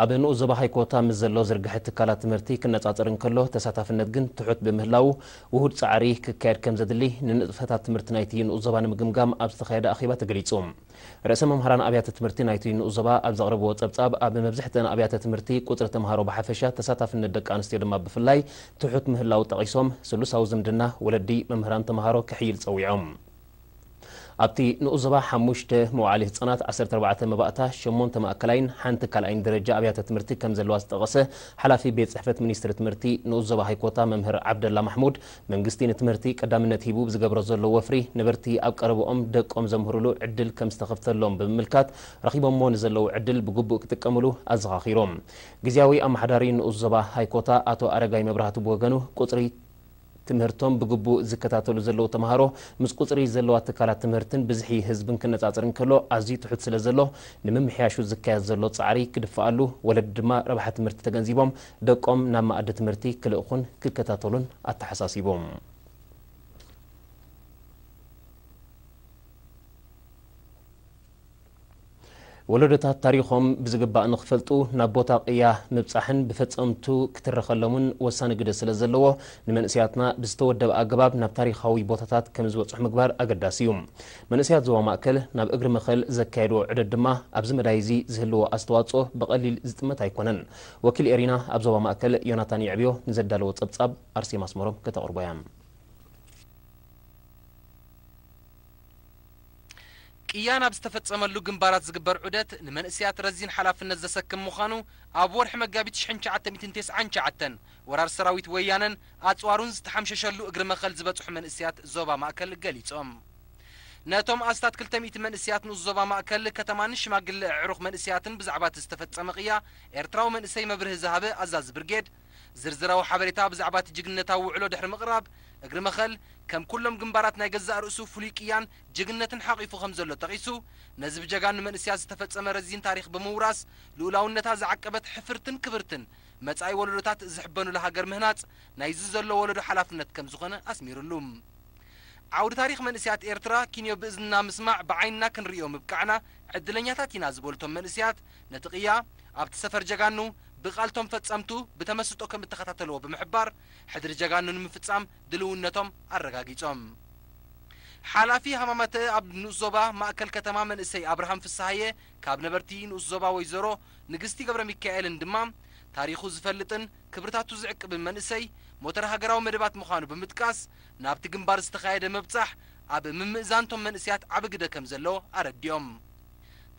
ኣብ ንኡስ ዞባ ሃይኮታ ምስ ዘሎ ዝርግሐ ትካላት ትምህርቲ ክነጻጸር እንከሎ፣ ተሳታፍነት ግን ትሑት ብምህላዉ፣ ውሁድ ጻዕሪ ክካየድ ከም ዘድሊ ንንጥፈታት ትምህርቲ ናይቲ ንኡስ ዞባ ንምግምጋም ኣብ ዝተኻየደ ኣኼባ ተገሊጹ። ርእሰ መምህራን ኣብያተ ትምህርቲ ናይቲ ንኡስ ዞባ ኣብ ዘቕረብዎ ጸብጻብ፣ ኣብ መብዝሕተን ኣብያተ ትምህርቲ ቁጽሪ ተምሃሮ ብሓፈሻ፣ ተሳታፍነት ደቂ ኣንስትዮ ድማ ብፍላይ ትሑት ምህላዉ ጠቒሶም፣ ስሉሳዊ ዝምድና ወለዲ፣ መምህራን፣ ተምሃሮ ክሕይል ጸዊዖም። ኣብቲ ንኡስ ዞባ ሓሙሽተ መዋዕለ ህጻናት፣ ዓሰርተ ኣርባዕተ መባእታ፣ ሸሞንተ ማእከላይን ሓንቲ ካልኣይን ደረጃ ኣብያተ ትምህርቲ ከም ዘለዋ ዝጠቐሰ ሓላፊ ቤት ጽሕፈት ሚኒስትሪ ትምህርቲ ንኡስ ዞባ ሃይኮታ መምህር ዓብደላ ማሕሙድ፣ መንግስቲ ንትምህርቲ ቀዳምነት ሂቡ ብዝገብሮ ዘሎ ወፍሪ፣ ነበርቲ ኣብ ቀረብኦም ደቆም ዘምህሩሉ ዕድል ከም ዝተኸፍተሎም ብምምልካት፣ ረኺቦምዎ ንዘለዉ ዕድል ብግቡእ ክጥቀምሉ ኣዘኻኺሮም። ግዝያዊ ኣመሓዳሪ ንኡስ ዞባ ሃይኮታ ኣቶ ኣረጋይ መብራህቱ ብወገኑ፣ ቁጽሪ ትምህርቶም ብግቡእ ዝከታተሉ ዘለዉ ተምሃሮ ምስ ቁጽሪ ዘለዋ ትካላት ትምህርትን ብዝሒ ህዝብን ክነጻጸር እንከሎ ኣዝዩ ትሑት ስለ ዘሎ፣ ንምምሕያሹ ዝካየድ ዘሎ ጻዕሪ ክድፍኣሉ፣ ወለዲ ድማ ረብሓ ትምህርቲ ተገንዚቦም ደቆም ናብ መኣዲ ትምህርቲ ክልእኹን ክከታተሉን ኣተሓሳሲቦም። ወለዶታት ታሪኾም ብዝግባእ ንኽፈልጡ ናብ ቦታ ቅያ ምብጻሕን ብፈጸምቱ ክትረኸሎምን ወሳኒ ግደ ስለ ዘለዎ፣ ንመንእሰያትና ብዝተወደበ ኣገባብ ናብ ታሪኻዊ ቦታታት ከም ዝበጽሑ ምግባር ኣገዳሲ እዩ። መንእሰያት ዞባ ማእከል ናብ እግሪ መኸል ዘካየድዎ ዑደት ድማ ኣብዚ መዳይ እዚ ዝህልዎ ኣስተዋጽኦ ብቐሊል ዝጥመት ኣይኮነን። ወኪል ኤሪና ኣብ ዞባ ማእከል ዮናታን የዕብዮ ንዘዳለዎ ጸብጻብ ኣርሴማ ኣስመሮም ከተቕርቦ እያ። ቅያ ናብ ዝተፈጸመሉ ግንባራት ዝግበር ዑደት ንመንእሰያት ረዚን ሓላፍነት ዘሰክም ምዃኑ ኣብ ወርሒ መጋቢት ሽሕን ትሽዓተ ሚእትን ተስዓን ትሽዓተን ወራር ሰራዊት ወያነን ኣጽዋሩን ዝተሓምሸሸሉ እግሪ መኸል ዝበጽሑ መንእሰያት ዞባ ማእከል ገሊጾም። ነቶም ኣስታት ክልተ ሚእቲ መንእሰያት ንኡስ ዞባ ማእከል ከተማን ሽማግለ ኣዕሩኽ መንእሰያትን ብዛዕባ እቲ ዝተፈጸመ ቅያ ኤርትራዊ መንእሰይ መብርሂ ዝሃበ ኣዛዚ ብርጌድ፣ ዝርዝራዊ ሓበሬታ ብዛዕባ እቲ ጅግንነታዊ ውዕሎ ድሕሪ ምቕራብ፣ እግሪ መኸል ከም ኩሎም ግንባራት ናይ ገዛእ ርእሱ ፍሉይ ቅያን ጅግንነትን ሓቒፉ ከም ዘሎ ጠቒሱ፣ ነዚ ብጀጋኑ መንእሰያት ዝተፈጸመ ረዚን ታሪኽ ብምውራስ፣ ልኡላውነታ ዝዓቀበት ሕፍርትን ክብርትን መጻኢ ወለዶታት ዝሕበኑላ ሃገር ምህናጽ ናይዚ ዘሎ ወለዶ ሓላፍነት ከም ዝኾነ ኣስሚሩሉ። ዓውዲ ታሪኽ መንእሰያት ኤርትራ ኪንዮ ብእዝንና ምስማዕ ብዓይንና ክንርእዮ ምብቃዕና ዕድለኛታት ኢና ዝበሉ እቶም መንእሰያት፣ ነቲ ቅያ ኣብቲ ሰፈር ጀጋኑ ብቓልቶም ፈጸምቱ ብተመስጦ ከም እተኸታተልዎ ብምሕባር፣ ሕድሪ ጀጋኑ ንምፍጻም ድልውነቶም ኣረጋጊጾም። ሓላፊ ሃማማተ ኣብ ንኡስ ዞባ ማእከል ከተማ መንእሰይ ኣብርሃም ፍስሃየ፣ ካብ ነበርቲ ንኡስ ዞባ ወይዘሮ ንግስቲ ገብረ ሚካኤልን ድማ፣ ታሪኹ ዝፈልጥን ክብርታቱ ዝዕቅብን መንእሰይ ሞተር ሃገራዊ መደባት ምዃኑ ብምጥቃስ፣ ናብቲ ግንባር ዝተኻየደ ምብጻሕ ኣብ ምምእዛን እቶም መንእሰያት ዓቢ ግደ ከም ዘለዎ ኣረዲኦም።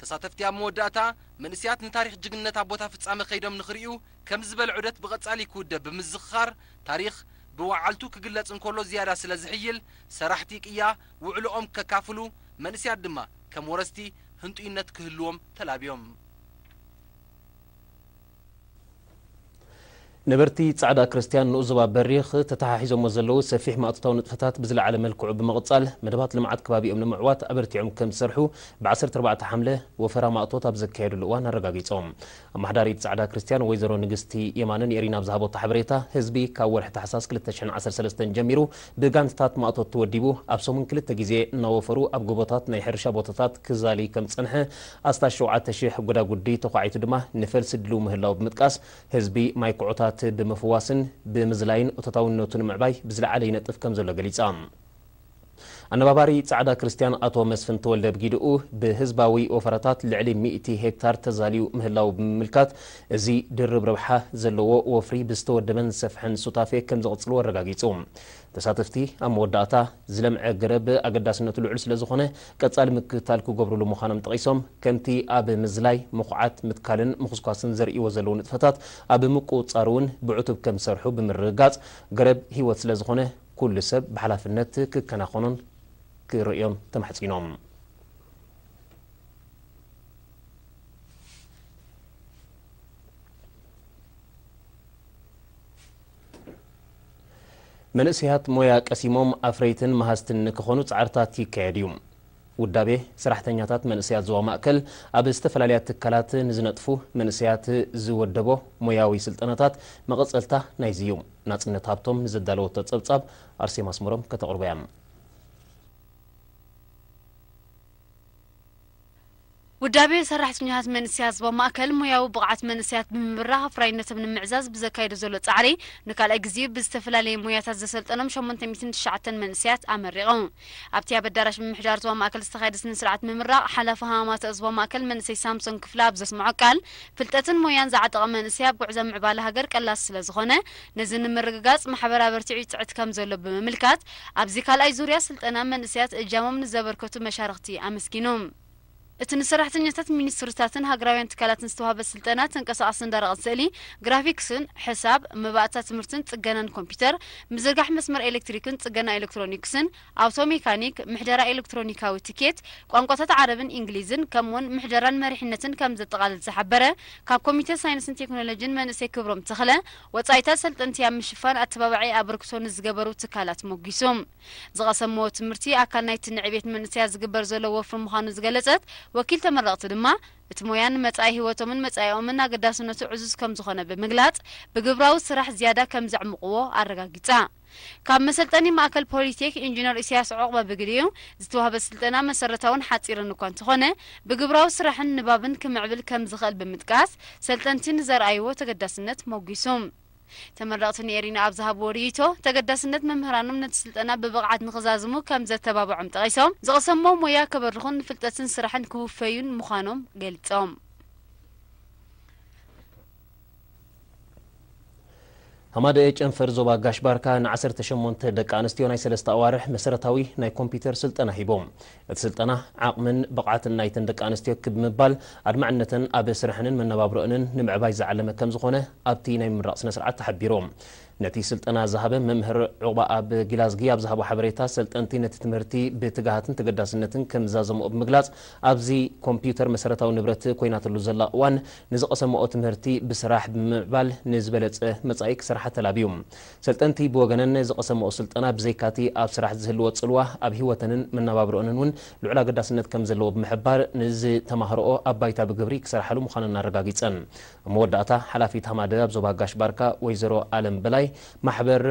ተሳተፍቲ ኣብ መወዳእታ፣ መንእሰያት ንታሪኽ ጅግንነት ኣብ ቦታ ፍጻመ ከይዶም ንኽርእዩ ከም ዝበለ ዑደት ብቐጻሊ ክውደብ ብምዝኽኻር፣ ታሪኽ ብወዓልቱ ክግለጽ እንከሎ ዝያዳ ስለ ዝሕይል፣ ሰራሕቲ ቅያ ውዕሎኦም ከካፍሉ፣ መንእሰያት ድማ ከም ወረስቲ ህንጡይነት ክህልዎም ተላብዮም። ነበርቲ ጻዕዳ ክርስትያን ንኡስ ዞባ በሪኽ ተተሓሒዞሞ ዘለዉ ሰፊሕ ማእቶታዊ ንጥፈታት ብዝለዓለ መልክዑ ብምቕጻል፣ መደባት ልምዓት ከባቢኦም ንምዕዋት ኣበርቲዖም ከም ዝሰርሑ ብ ዓሰርተ ኣርባዕተ ሓምለ ወፈራ ማእቶት ኣብ ዘካየዱሉ እዋን ኣረጋጊጾም። ኣመሓዳሪት ጻዕዳ ክርስትያን ወይዘሮ ንግስቲ የማነ ንኤሪና ኣብ ዝሃበቶ ሓበሬታ፣ ህዝቢ ካብ ወርሒ ታሕሳስ ክልተ ሽሕን ዓሰርተ ሰለስተን ጀሚሩ ብጋንትታት ማእቶት ተወዲቡ፣ ኣብ ሰሙን ክልተ ግዜ እናወፈሩ ኣብ ጎቦታት ናይ ሕርሻ ቦታታት ክዛሊ ከም ዝጸንሐ፣ ኣስታት ሸውዓተ ሽሕ ጎዳጉዲ ተዃዒቱ ድማ ንፈልሲ ድልው ምህላው ብምጥቃስ፣ ህዝቢ ማይ ኩዖታት ብምፍዋስን ብምዝላይን እቶታውነቱ ንምዕባይ ብዝለዓለ ይነጥፍ ከም ዘሎ ገሊጻ። ኣነባባሪ ጻዕዳ ክርስትያን ኣቶ መስፍን ተወልደ ብጊድኡ፣ ብህዝባዊ ወፈራታት ልዕሊ ሚእቲ ሄክታር ተዛልዩ ምህላው ብምምልካት፣ እዚ ድርብ ረብሓ ዘለዎ ወፍሪ ብዝተወደበን ዝሰፍሐን ሱታፌ ከም ዝቕጽልዎ ኣረጋጊጹ። ተሳተፍቲ ኣብ መወዳእታ፣ ዝለምዐ ገረብ ኣገዳስነቱ ልዑል ስለ ዝኾነ፣ ቀጻሊ ምክትታል ክገብሩሉ ምዃኖም ጠቒሶም፣ ከምቲ ኣብ ምዝላይ፣ ምኹዓት፣ ምትካልን ምኹስኳስን ዘርእይዎ ዘለዉ ንጥፈታት ኣብ ምቁጽጻር እውን ብዕቱብ ከም ዝሰርሑ ብምርግጋጽ፣ ገረብ ህይወት ስለ ዝኾነ፣ ኩሉ ሰብ ብሓላፍነት ክከናኸኖን ክርእዮን ተማሕጺኖም። መንእሰያት ሞያ ቀሲሞም ኣፍረይትን መሃዝትን ንክኾኑ ጻዕርታት ይካየድ እዩ። ውዳቤ ሰራሕተኛታት መንእሰያት ዞባ ማእከል ኣብ ዝተፈላለያ ትካላት ንዝነጥፉ መንእሰያት ዝወደቦ ሞያዊ ስልጠናታት መቐጸልታ ናይዚ እዩ። ናጽነት ሃብቶም ንዘዳለወቶ ጸብጻብ ኣርሴማ ኣስመሮም ከተቕርቦ እያ። ውዳቤ ሰራሕተኛታት መንእሰያት ዞባ ማእከል ሞያዊ ብቕዓት መንእሰያት ብምብራኽ ኣፍራይነቶም ንምዕዛዝ ብዘካየዶ ዘሎ ጻዕሪ፣ ንካልኣይ ግዜ ብዝተፈላለየ ሞያታት ዘሰልጠኖም ሸሞንተ ሚእትን ትሽዓተን መንእሰያት ኣመሪቑ። ኣብቲ ኣብ ኣዳራሽ ምምሕዳር ዞባ ማእከል ዝተኻየደ ስነ ስርዓት ምምራቕ፣ ሓላፊ ሃማማተ ዞባ ማእከል መንእሰይ ሳምሶን ክፍለ ኣብ ዘስምዖ ቃል፣ ፍልጠትን ሞያን ዝዓጠቐ መንእሰይ ኣብ ጉዕዞ ምዕባለ ሃገር ቀላሲ ስለ ዝኾነ፣ ነዚ ንምርግጋጽ ማሕበር ኣበርቲዑ ይጽዕት ከም ዘሎ ብምምልካት፣ ኣብዚ ካልኣይ ዙርያ ስልጠና መንእሰያት እጃሞም ንዘበርከቱ መሻርኽቲ ኣመስጊኑ። እቲ ንሰራሕተኛታት ሚኒስትሪታትን ሃገራውያን ትካላትን ዝተዋህበ ስልጠና፣ ተንቀሳቓስን ደረቕን ስእሊ፣ ግራፊክስን፣ ሕሳብ፣ መባእታ ትምህርትን ጽገናን ኮምፒውተር፣ ምዝርጋሕ መስመር ኤሌክትሪክን ጽገና ኤሌክትሮኒክስን፣ ኣውቶ ሜካኒክ፣ ምሕደራ ኤሌክትሮኒካዊ ትኬት፣ ቋንቋታት ዓረብን እንግሊዝን፣ ከምኡውን ምሕደራን መሪሕነትን ከም ዘጠቓልል ዝሓበረ ካብ ኮሚቴ ሳይንስን ቴክኖሎጂን መንእሰይ ክብሮም ተኽለ፣ ወጻኢታት ሰልጠንቲ ኣብ ምሽፋን ኣተባባዒ ኣበርክቶ ንዝገበሩ ትካላት ሞጊሱ። ዝቐሰምዎ ትምህርቲ ኣካል ናይቲ ንዕቤት መንእሰያት ዝግበር ዘሎ ወፍሪ ምዃኑ ዝገለጸት ወኪል ተመረቕቲ ድማ፣ እቲ ሞያ ንመጻኢ ህይወቶምን መጻኢኦምን ኣገዳስነቱ ዕዙዝ ከም ዝኾነ ብምግላጽ፣ ብግብራዊ ስራሕ ዝያዳ ከም ዘዕምቕዎ ኣረጋጊጻ። ካብ መሰልጠኒ ማእከል ፖሊቴክ ኢንጂነር ኢሳያስ ዑቕበ ብግዲኡ፣ ዝተዋህበ ስልጠና መሰረታውን ሓጺርን እኳ እንተኾነ፣ ብግብራዊ ስራሕን ንባብን ክምዕብል ከም ዝኽእል ብምጥቃስ፣ ሰልጠንቲ ንዘርኣይዎ ተገዳስነት ሞጊሱ። ተመረቕቲ ንኤሪና ኣብ ዝሃብዎ ርእይቶ፣ ተገዳስነት መምህራኖም ነቲ ስልጠና ብብቕዓት ንኽዛዝሙ ከም ዘተባብዖም ጠቒሶም፣ ዝቐሰምዎ ሞያ ከበርኹን ንፍልጠትን ስራሕን ክውፈዩን ምዃኖም ገሊጾም። ሃማደኤ ጨንፈር ዞባ ጋሽ ባርካ ን ዓሰርተ ሸሞንተ ደቂ ኣንስትዮ ናይ ሰለስተ ኣዋርሕ መሰረታዊ ናይ ኮምፒውተር ስልጠና ሂቦም። እቲ ስልጠና ዓቕምን ብቕዓትን ናይተን ደቂ ኣንስትዮ ክብ ምባል ኣድማዕነተን ኣብ ስርሐንን መነባብሮአንን ንምዕባይ ዝዓለመ ከም ዝኾነ ኣብቲ ናይ ምምራቕ ስነ ስርዓት ተሓቢሩ። ነቲ ስልጠና ዝሃበ መምህር ዑቕባኣብ ጊላዝጊ ኣብ ዝሃቦ ሓበሬታ፣ ሰልጠንቲ ነቲ ትምህርቲ ብትግሃትን ተገዳስነትን ከም ዝዛዘምኦ ብምግላጽ፣ ኣብዚ ኮምፒውተር መሰረታዊ ንብረት ኮይናትሉ ዘላ እዋን፣ ንዝቐሰምኦ ትምህርቲ ብስራሕ ብምምዕባል ንዝበለጸ መጻኢ ክሰርሓ ተላብዩ። ሰልጠንቲ ብወገነን ዝቐሰምኦ ስልጠና ብዘይካቲ ኣብ ስራሕ ዝህልዎ ጽልዋ፣ ኣብ ህይወተንን መነባብሮኦንን እውን ልዑል ኣገዳስነት ከም ዘለዎ ብምሕባር፣ ንዝተማህረኦ ኣብ ባይታ ብግብሪ ክሰርሓሉ ምዃነን ኣረጋጊጸን። ኣብ መወዳእታ፣ ሓላፊት ሃማደ ኣብ ዞባ ጋሽ ባርካ ወይዘሮ ኣለም በላይ፣ ማሕበር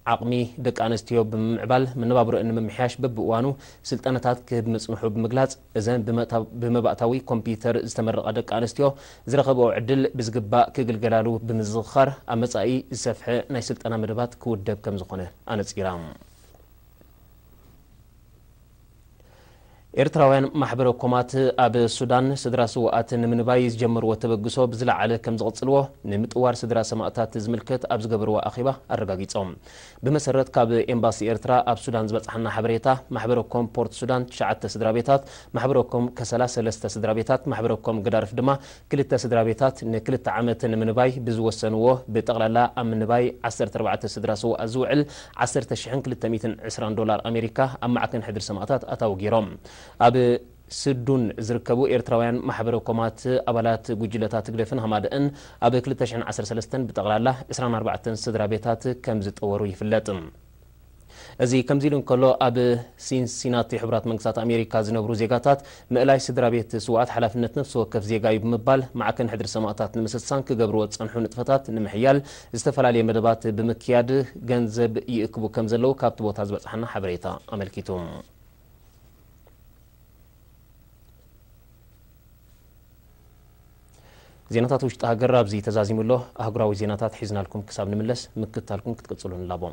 ዓቕሚ ደቂ ኣንስትዮ ብምምዕባል መነባብሮአን ንምምሕያሽ በብእዋኑ ስልጠናታት ክህብ ምጽንሑ ብምግላጽ፣ እዘን ብመታ-፣ ብመባእታዊ ኮምፒውተር ዝተመረቓ ደቂ ኣንስትዮ ዝረኸብኦ ዕድል ብዝግባእ ክግልገላሉ ብምዝኽኻር፣ ኣብ መጻኢ ዝሰፍሐ ናይ ስልጠና መደባት ክውደብ ከም ዝኾነ ኣነጺራ። ኤርትራውያን ማሕበረ ኮማት ኣብ ሱዳን ስድራ ስውኣት ንምንባይ ዝጀመርዎ ተበግሶ ብዝለዓለ ከም ዝቕጽልዎ ንምጥዋር ስድራ ሰማእታት ዝምልከት ኣብ ዝገበርዎ ኣኼባ ኣረጋጊጾም። ብመሰረት ካብ ኤምባሲ ኤርትራ ኣብ ሱዳን ዝበጽሓና ሓበሬታ፣ ማሕበረ ኮም ፖርት ሱዳን ትሽዓተ ስድራ ቤታት፣ ማሕበረ ኮም ከሰላ ሰለስተ ስድራ ቤታት፣ ማሕበረ ኮም ገዳርፍ ድማ ክልተ ስድራ ቤታት ንክልተ ዓመት ንምንባይ ብዝወሰንዎ ብጠቕላላ ኣብ ምንባይ ዓሰርተ ኣርባዕተ ስድራ ስውኣት ዝውዕል ዓሰርተ ሽሕን ክልተ ሚእትን ዕስራን ዶላር ኣሜሪካ ኣብ ማዕከን ሕድሪ ሰማእታት ኣታዊ ገይሮም። ኣብ ስዱን ዝርከቡ ኤርትራውያን ማሕበረ ኮማት ኣባላት ጉጅለታት ህግደፍን ሃማደእን ኣብ ክልተ ሽሕን ዓሰርተ ሰለስተን ብጠቕላላ ዕስራን ኣርባዕተን ስድራ ቤታት ከም ዝጠወሩ ይፍለጥ። እዚ ከምዚ ኢሉ እንከሎ፣ ኣብ ሲንሲናቲ ሕቡራት መንግስታት ኣሜሪካ ዝነብሩ ዜጋታት ምእላይ ስድራ ቤት ስውኣት ሓላፍነት ነፍሲ ወከፍ ዜጋ እዩ ብምባል፣ ማዕከን ሕድሪ ሰማእታት ንምስሳን ክገብርዎ ዝጸንሑ ንጥፈታት ንምሕያል ዝተፈላለየ መደባት ብምክያድ ገንዘብ ይእክቡ ከም ዘለዉ ካብቲ ቦታ ዝበጽሓና ሓበሬታ ኣመልኪቱ። ዜናታት ውሽጢ ሃገር ኣብዚ ተዛዚሙ ኣሎ። ኣህጉራዊ ዜናታት ሒዝናልኩም ክሳብ ንምለስ ምክትታልኩም ክትቅጽሉ ንላቦ።